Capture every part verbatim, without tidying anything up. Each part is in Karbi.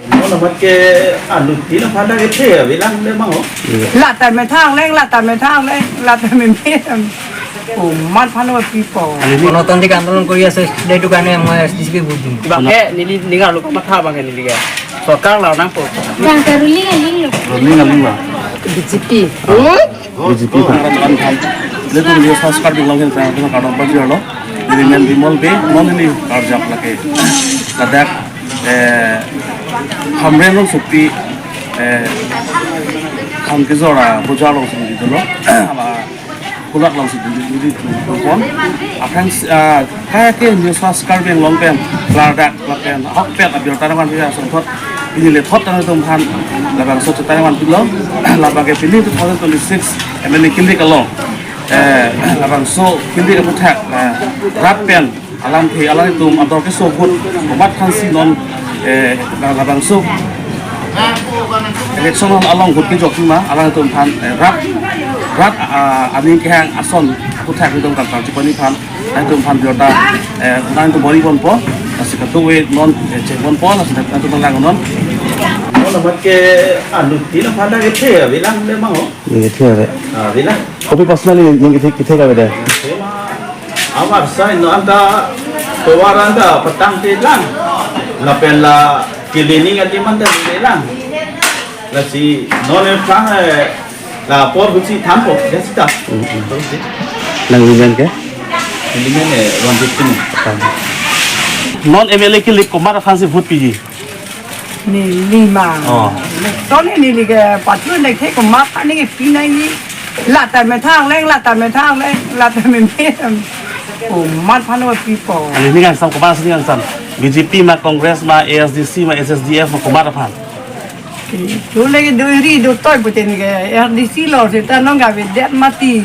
Mo namat ke anutin aphan ta kethe avelang le mang ho. Lata methang leng, lata methang leng, lata me me. Oh, mat phan wa pipo. গণতান্ত্ৰিক আন্দোলন কৰি আছে, সেইটো কাৰণে মই S D C P vote দিম। Bang ke neli ningar lo matha bang ke neli ke. Sorkar la nangpo. Bang ke ruling aling lo. Ruling aling ba. B J P. B J P pa. Latum New South Karbi Anglong Hills Tribal Council kardom pajirlo. Neli men Bimol Bey, non neli karjap lake. Ladak, eh, Hamren Rongsopi, eh, Hamkejor abojar alongsi dolo. Ama kulak alongsi dolo, dolo, dolo, dolo. Aphrang, ah, kaike New South Karbi Anglong pen, ladak, lapen, ahokpet, abirta nangvan pia songthot, pini lethot tangtum aphan, labangso chethan nangvan pilo, labang ke pini two thousand twenty-six M L A kilik along, eh, labangso kilik aputhak, eh, rat pen, alamthe, alanglitum ador keso ahut, komat aphansi non, eh, la-, labangso election along ahut kejok ma, alanglitum aphan, eh, rat, rat, ah, aning kehang ason aputhak itum kan party pani aphan, alanglitum aphan biota, eh, alanglitum bori ponpo, lasi katuwe non, eh, cheng ponpo, lasi alanglitum lang non. Mo namat ke anutin aphan ta kethe avelang le mang ho. Kethe ave. Ah, avelang. Kopi personally nang kethe, kethe ka beda? Amar sai no anta tovar anta patang te lang. Lapen la kilining ati man ta lang. Lasi non e plang, eh, la apor husi thanpo, ya sita. Mm, mm. Nangli men ke? Neli men, eh, Ranjit Kini. Non M L A kilik komat aphansi vote piji? Neli ma. Oh. Ton neli ke pathu ne the komat aphan ke pinai. Lata methang leng, lata methang leng, lata me me. Komat aphan wa pipo. Ani ning kangsam, komat si ning kangsam. B J P ma, Congress ma, A S D C ma, S S D F ma, komat aphan? Dole ke do ri do toi pute neli ke R D C lo, seta nonke avedet mati.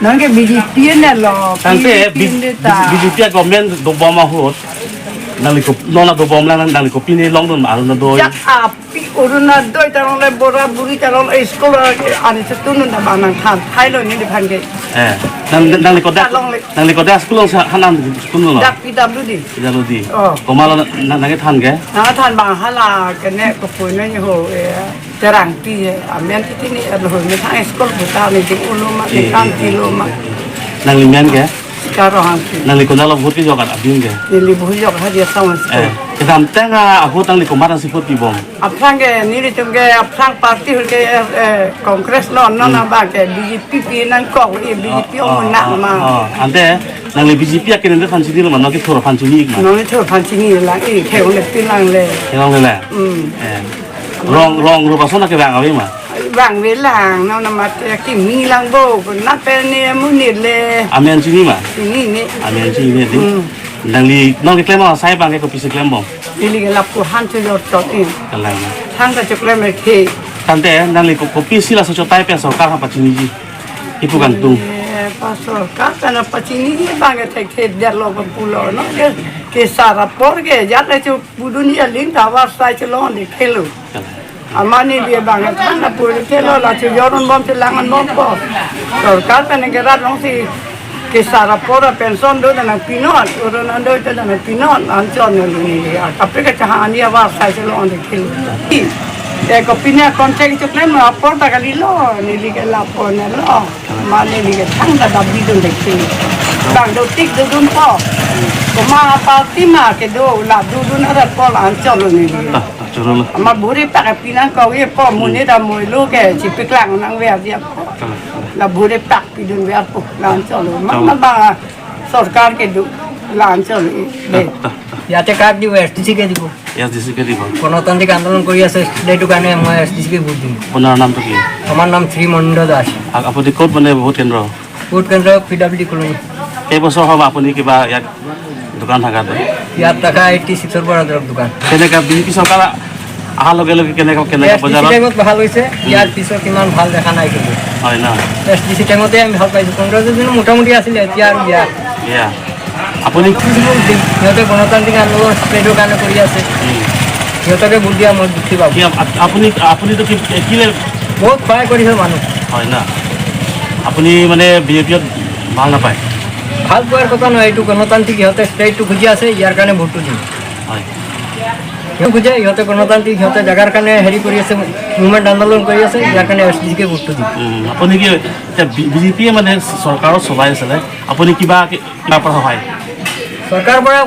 Nonke B J P ne lo, tangte B J P B-, ne ta. B J P a government dobom ahut. Nangli ko, non la dobom lang, nangli kopi ne longdun ma, Arunodoi. Jak api Arunodoi ta longle, bora buri ta longle, school ani chetun ta bang nangthan thailo neliphan ke. Eh, nang, nangli kodak, ta longle. Nangli kodak school along si hanam school lo? Dak P W D. P W D. Oh. Komat lo nang, nang kethan ke? Nangthan bang hala kene kopune ni ho, eh, Terangpi, eh, amen titi ni, eh, lo methang school puta ni di ulo ma, eh, ni kan eh, ti eh, lo ma. Eh. Nangli men ke? Sekarang angki. Nangli konat lo vote kejok adim ke? Neli vote kejok ha dia sama school. Eh, kedamtang ahut nangli komat aphansi vote pibom? Aphrang ke, nelitum ke, aphrang party ke, eh, eh, Congress lo, non, hmm, abang ke B J P pi nangkok, eh, B J P oh, ong oh, nak oh, ma. Oh. Ante, nangli B J P akin ante aphan chinilo ma, non kethur aphan chini ma? Non kethur aphan chini lang, eh, khe ong le pi lang le. Khe ong le le? Hmm. Eh. Rong, rong rup ason ke bang ave ma? Bang ave lang, non namat ke kimi lang bo, na pen ne amonit le. Amen chini ma? Chini ne. Amen chini ne di. Hmm. Nangli, non keklem asai abang ke kopisi klembom? Neli ke lapu han chojor chot in. Kalang. Thangta choklem ke. Tangte, nangli ko, kopisi laso chotai pen sorkar aphan pachiniji? Ipu kangtung. Eh, pa sorkar pen pachiniji abang ke thekthe det lo pulo, non ke, kesar apor ke, jat le chu budun ya ling ta avarsai chelong de khelo. Kalang. Amat neli abang ke thangta pur khelo, la chojor un bom, chelang un bompo. Sorkar pen ke rat alongsi kesar apor pension do ta nangpinon, Arunodoi ta nangpinon, anchot neli neli. A, kaprek kachehang ani avarsai chelong de khelo. Te kopine contact choklem apor ta kalilo, neli ke lapu ne lo. Amat neli ke thangta dap bidun de khelo. Bang dotik dodunpo. Komat party ma kedo la dodun arat pol anchot lo neli. Ta, ta, choro lo. Amat buri pak pinang kau ye po, mune ta moi lo ke, chipiklang nangver dia po. Ta, ta. La buri pak pidun ver po, la anchot lo. Ma, ta, ma ba sorkar kedo, la anchot lo, eh, ta, be. Ta, ta। ইয়াতে কাক দিব? S D C কে দিব। S D C কে দিব। গণতান্ত্ৰিক আন্দোলন কৰি আছে, সেইটো কাৰণে মই এছ ডি চি কে ভোট দিম। আপোনাৰ নামটো কি? আমাৰ নাম শ্ৰী মনীন্দ্ৰ দাস। আ-, আপুনি ক'ত মানে ভোট কেন্দ্ৰ? ভোট কেন্দ্ৰ পি ডাব্লিউ ডি কলনী। কেইবছৰ হ'ল আপুনি কিবা ইয়াত দোকান থাকাটো? ইয়াত থাকা এইটি ছিক্সৰ পৰা ধৰক দোকান। কেনেকা বিজেপি চৰকাৰ অহাৰ লগে লগে কেনেকা, কেনেকা এছ ডি চি বজাৰত? টাইমত ভাল হৈছে, ইয়াৰ উম। পিছত ইমান ভাল দেখা নাই কিন্তু। হয় ন? এছ ডি চি টাইমতে আমি ভাল পাইছোঁ। কংগ্ৰেছৰ দিনত মোটামুটি আছিলে, এতিয়া আৰু বেয়া। বেয়া। আপুনি সিহঁতে গণতান্ত্ৰিক আন্দোলন সেইটো কাৰণে কৰি আছে। উম। সিহঁতকে ভোট দিয়া মই দুখী পাওঁ। কি আপ-, আপ-, আপুনি, আপুনিতো কি, কিলে বহুত সহায় কৰিছে মানুহ। হয় না? আপুনি মানে বিজেপিত ভাল নাপায়? ভাল পোৱাৰ কথা নহয়, এইটো গণতান্ত্ৰিক, সিহঁতে ষ্টেটটো খুজি আছে, ইয়াৰ কাৰণে ভোটটো দিম। হয়। সিহঁতে খোজে, সিহঁতে গণতান্ত্ৰিক, সিহঁতে জাগাৰ কাৰণে হেৰি কৰি আছে, মুভমেণ্ট আন্দোলন কৰি আছে, ইয়াৰ কাৰণে এছ ডি চিকে ভোটটো দিম। উম, আপুনি কি এতিয়া বি-, বিজেপিয়ে মানে চৰকাৰৰ চলাই আছে নে? আপুনি কিবা কি-, কিবা পৰা সহায়? চৰকাৰৰ পৰা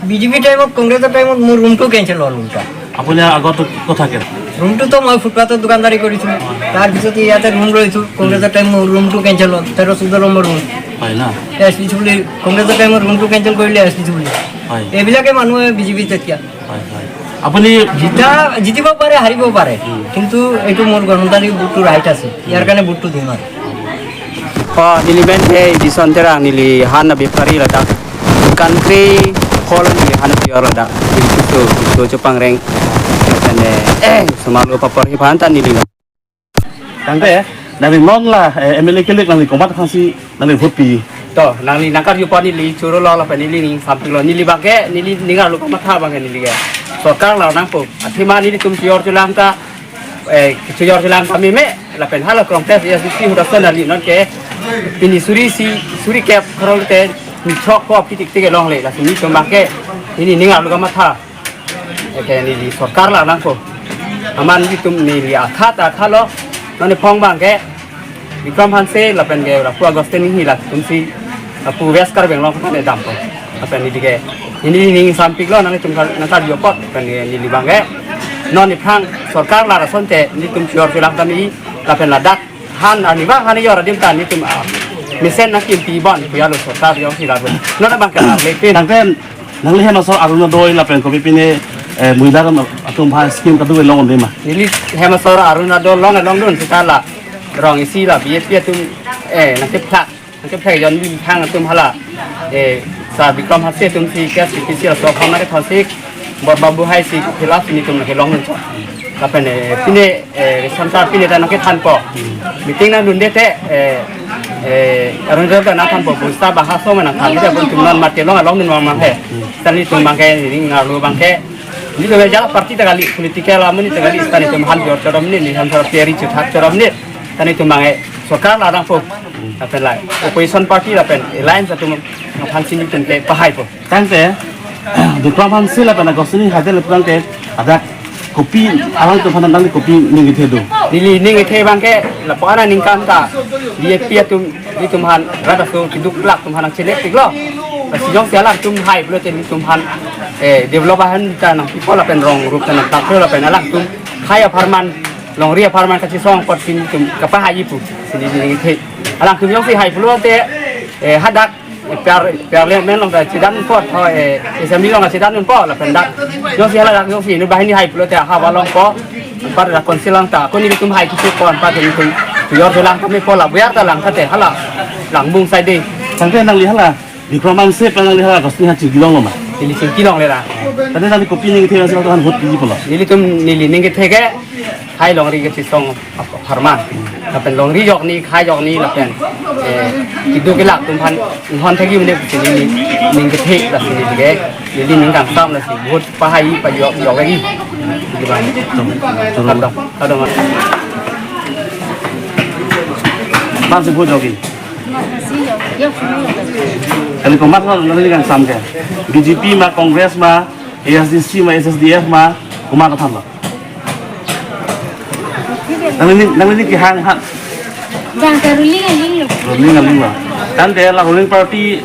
বিজেপি টাইমত, কংগ্ৰেছৰ টাইমত মোৰ ৰুমটো কেঞ্চেল হ'ল উল্টা। আপুনি আগত ক'ত থাকে? ৰুমটোতো মই ফুটপাথত দোকানদাৰী কৰিছিলোঁ। তাৰপিছত ইয়াতে ৰুম লৈছোঁ। কংগ্ৰেছৰ টাইমত মোৰ ৰুমটো কেঞ্চেল হ'ল, তেৰ চৈধ্য নম্বৰ ৰুম। হয় না? এছ ডি চি বুলি, কংগ্ৰেছৰ টাইমত ৰুমটো কেঞ্চেল কৰিলে এছ ডি চি বুলি। হয়। এইবিলাকে মানুহে বিজেপিত তেতিয়া। হয়, হয়। আপুনি জিতা, জিতিব পাৰে, হাৰিব পাৰে। উম। কিন্তু এইটো মোৰ গণতান্ত্ৰিক ভোটটো ৰাইট আছে। ইয়াৰ কাৰণে ভোটটো দিম আৰু। Oh, neli men ke Dison Terang, neli han abepari ladak. Country hall neli han apior ladak. Neli kutu, kutu chepang reng. Dan, eh, semalu papor hi phan ta neli. Tangte, nangli non la, eh, M L A kelek nangli komat aphansi nangli vote pi? To, nangli nangkarju apot neli choro lo lapen neli ning sampik lo. Neli abangke, neli ning arlo kamatha abangke neli ke. Sorkar la nangpo. Athema nelitum chojor cholang ta, eh, chojor cholang kami me, lapen hala Congress A S D C huda son ali non ke. Pini suri isi, suri kep kharol te, ni chok ko kitik tik longle, lasi nelitum abangke, neli ning arlo kamatha. Eke neli sorkar la nangpo. Amat nelitum neli atha ta atha lo. Non niphong abangke Bikram Hanse lapen ke lapu Augustine Enghee latumsi lapu West Karbi Anglong kane dampo. Lapen neli ke neli ning sampik lo nangtum kar-, nangkarju apot lapen ke neli abangke. Non niphrang sorkar la asonte nelitum chojor cholang kami lapen ladak han arnivang han ijor adim ta nelitum, ah, mesen nangkimpi bon pu ya lo sorkar jongsi lapu. Non abangke la le pin. Tangte nangli hem asor Orunodoi lapen kopi pine, eh, muidar atum aphan scheme kado-an longdun ma? Neli hem asor Orunodoi long longdun seta la rong isi la B J P atum, eh, nangkeplak, nangkeplak John Lim Thang atum hala, eh, Sir Bikram Hanse atumsi K H A D C laso aphong nangkethosik, Bor Babu Hai si kelas nelitum nangkelongdun chot. Lapen, eh, pine, eh, Risam Sir pine ta nangkethanpo. Meeting nangdunde te, eh, eh, Orunodoi ta nangthanpo, bosta bahas so nangthan, nelitum non mate long longdun abang he. Seta nelitum abangke, ning arlo abangke. Nelitum jala party ta kali, political amonit ta kali, seta nelitum han jor chorom ni, neli han jor tiari chuthak chorom ni. Seta nelitum abangke, sorkar la nangpo. Lapen la, opposition party lapen, alliance atum aphansi nelitum kepahaipo. Tangte, Bikram Hanse lapen Augustine Enghee le pulangte, adak kopi, alangtum aphan nangli kopi ning kethe do? Neli ning kethe abangke, lapu-an aningkan ta, B J P atum, nelitum aphan, rat aso, keduk lak atum aphan nangchelek tik lo. Lasi jongsi alangtum hai pulote nelitum aphan, eh, develop ahan ta nangpipo lapen rong rup ta nangtangklo lapen alangtum hai apharman, longri apharman kachesong apotsi nelitum kapahai pu, si neli ning kethe. Alangtum jongsi hai pulote, eh, hadak, eh, par-, parliament along ta chedan apot, ho, eh, assembly along chedan apot, lapen dak. Jongsi hala dak, jongsi inut banghini hai pulote, ha ba longpo, anpar dak council along ta, ko nelitum hai kisi po, anpar nelitum chojor cholang kami po la, buyar ta lang kate, hala, langbung side. Tangte nangli hala, Bikram Hanse pen nangli hala, Augustine Enghee chingki longlo ma? Neli chingki longle la. Tangte nangli kopi ning kethe, nangli latum aphan vote pi pulo? Nelitum neli ning kethe ke, hai longri kachesong apharman. Lapen longri jokni, khai jokni lapen, eh, keduk kelak atum aphan inghon thekji mene pusi neli ning kethe lasi neli ke, neli ning kangsam lasi vote pahai pajok jok lagi. Di bang. Kadong, kadong. Aphansi vote jokji? Kali komat lo nangli kangsam ke? B J P ma, Congress ma, A S D C ma, S S D F ma, komat aphan lo? Nangli, nangli kehang ha? Jang ta ruling aling lo. Ruling aling lo. Tangte la ruling party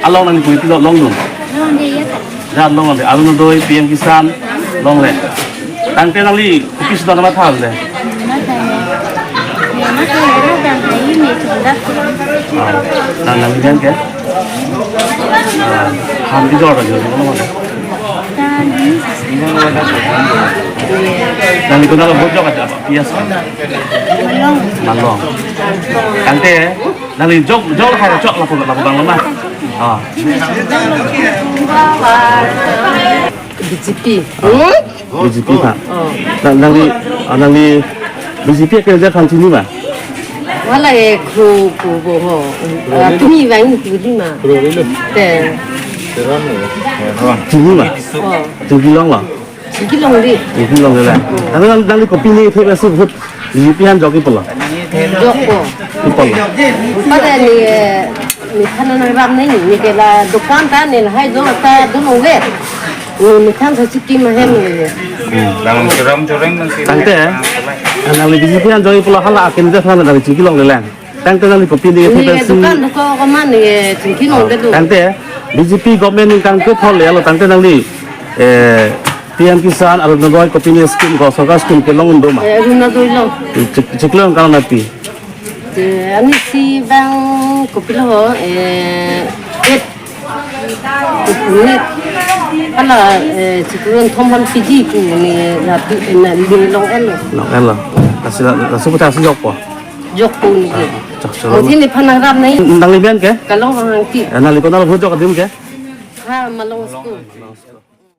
along nangli kopi lo longdun? Longde ya ta. Ja longde. Orunodoi, P M Kisan, longle. Tangte nangli kopi sita nama thal de? Nama thal de. Nama thal de, jang hai ni chunda. Ah, nang nangli jang ke? Ah, ham di jor aja, mana mana. Nangli konat lo bojok aja apa? Pias. Malong. Malong. Tangte, nangli jok, jok hai jok lapu, lapu bang lemah. Ah. B J P. B J P ta. Nang, nangli, ah, nangli B J P ke jat aphan chini ma? Wala e kru, kru bo ho. Ah, tumi bang tumi ma. Te. Chini ma? Oh. Chingki longlo? Chingki longde. Chingki longde la. Tapi nang, nangli kopi ning kethe, besi vote B J P aphan jokji pulo? Jokpo. Jokpo. Pada ni, eh, ni khana nang ram ni, ni ke la dukan ta ni lahai do ta do longde. Ni methang sa chikim ahem ni. Bang chorong chorong nang si. Tangte, nangli B J P an joi pulo hala akin de thang nangli chiki long lelang. Tangte nangli kopi ni Ni F F C. Dukan duko kaman ni chingki long de do. Tangte, B J P government ni tangte thol le alo tangte nangli, eh, P M Kisan, Arunodoi, kopi ni scheme ko, sorkar scheme kelong un do ma. Eh, Arunodoi lo. Chik-, chiklong kalang napi. Eh, ani si bang kopilo ho, eh, et, et, ala, eh, chiklong thom hon P G pu ni lapi, eh, na, ni long el lo. Long el lo. Lasi la, lasi putar si jokpo. Jokpo ni ke. Chok, chok. Mungkin ni phanang rap nai. Nangli ben ke? Kalong Hanghangti. Eh, nangli konat vote jok adim ke? Ha, Malong school.